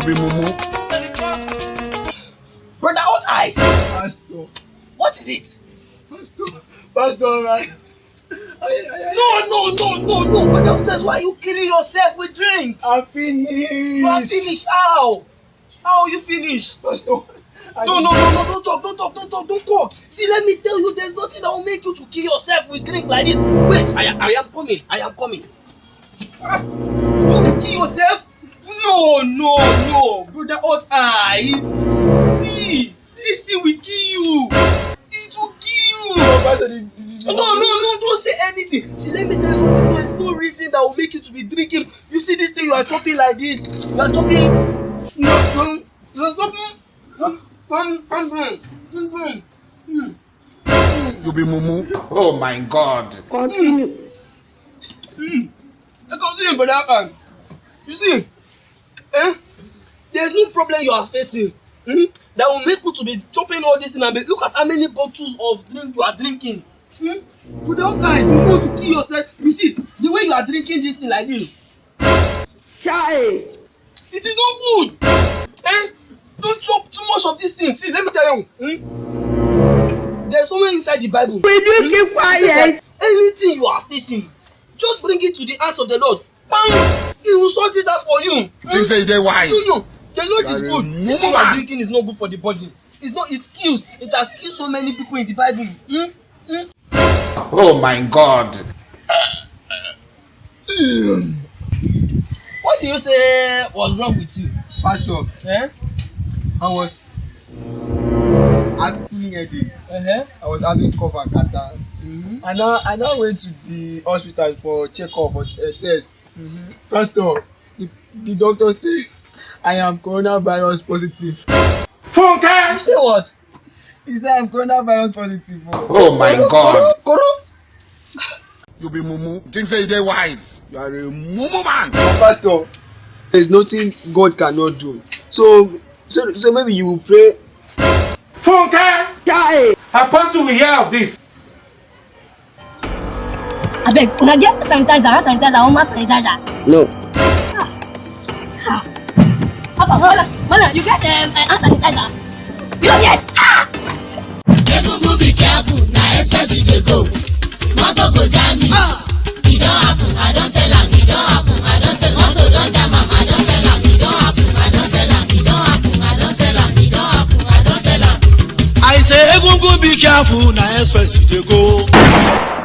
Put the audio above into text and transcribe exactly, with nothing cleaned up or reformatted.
Brother, what eyes? Pastor. What is it? Pastor. Pastor, man. No, no, no, no, no. But that's why you killing yourself with drinks. I'm finished. You are finished. How? How you finish? Pastor. No, no, no, no, don't talk, don't talk, don't talk, don't talk. See, let me tell you, there's nothing that will make you to kill yourself with drink like this. Wait, I, I am coming, I am coming. Ah, you want to kill yourself? No, no, no, brother, what eyes? See, this thing will kill you. It will kill you. No, no, no, don't say anything. See, let me tell you something. There is no reason that will make you to be drinking. You see this thing you are chopping like this. You are chopping. No, no, no, no, no, no, no, no, no, no. Hmm. You be mumu. Oh my God. Continue. Hmm. Let's continue, brother. Um, you see, eh? There's no problem you are facing. Hmm? That will make you to be chopping all this thing and be, look at how many bottles of drink you are drinking. Hmm? Without eyes, you want to kill yourself. You see, the way you are drinking this thing like this, Chai! It is not good. Eh? Don't chop too much of this thing. See, let me tell you. Hmm? There's somewhere inside the Bible. Will you keep quiet? It says that anything you are facing, just bring it to the hands of the Lord. Bam! He will sort it out for you. You think say you dey wise? No, no. The Lord is good. This thing you are drinking is not good for the body. It's not. It kills. It has killed so many people in the Bible. Hmm? Hmm? Oh my God. What do you say was wrong with you? Pastor, eh? I was having headache. Uh-huh. I was having cough and catarrh. Mm-hmm. And I, I now went to the hospital for checkup, for a test. Mm-hmm. Pastor, the, the doctor say I am coronavirus positive. Funke! You say what? He say I'm coronavirus positive. Oh. Oh my God. Koro, koro. You be mumu. Think say you dey wise. You are a mumu man. Pastor, there's nothing God cannot do. So, so, so maybe you will pray. Funke! Chai! Apostle will hear of this. Abeg, una get sanitizer, hand sanitizer, or mouth sanitizer? No. Ah. Ah. Papa, mother, mother, you get, um, uh, hand sanitizer? You no get? Ah! Egungun, be careful, na express you dey go. Motor go jam you. Ah! E don happen, I don tell am, e don happen, I don tell am. Motor don jam am, I don tell am, e don happen, I don tell am, e don happen, I don tell am, e don happen, I don tell am. I say, Egungun, be careful, na express you dey go.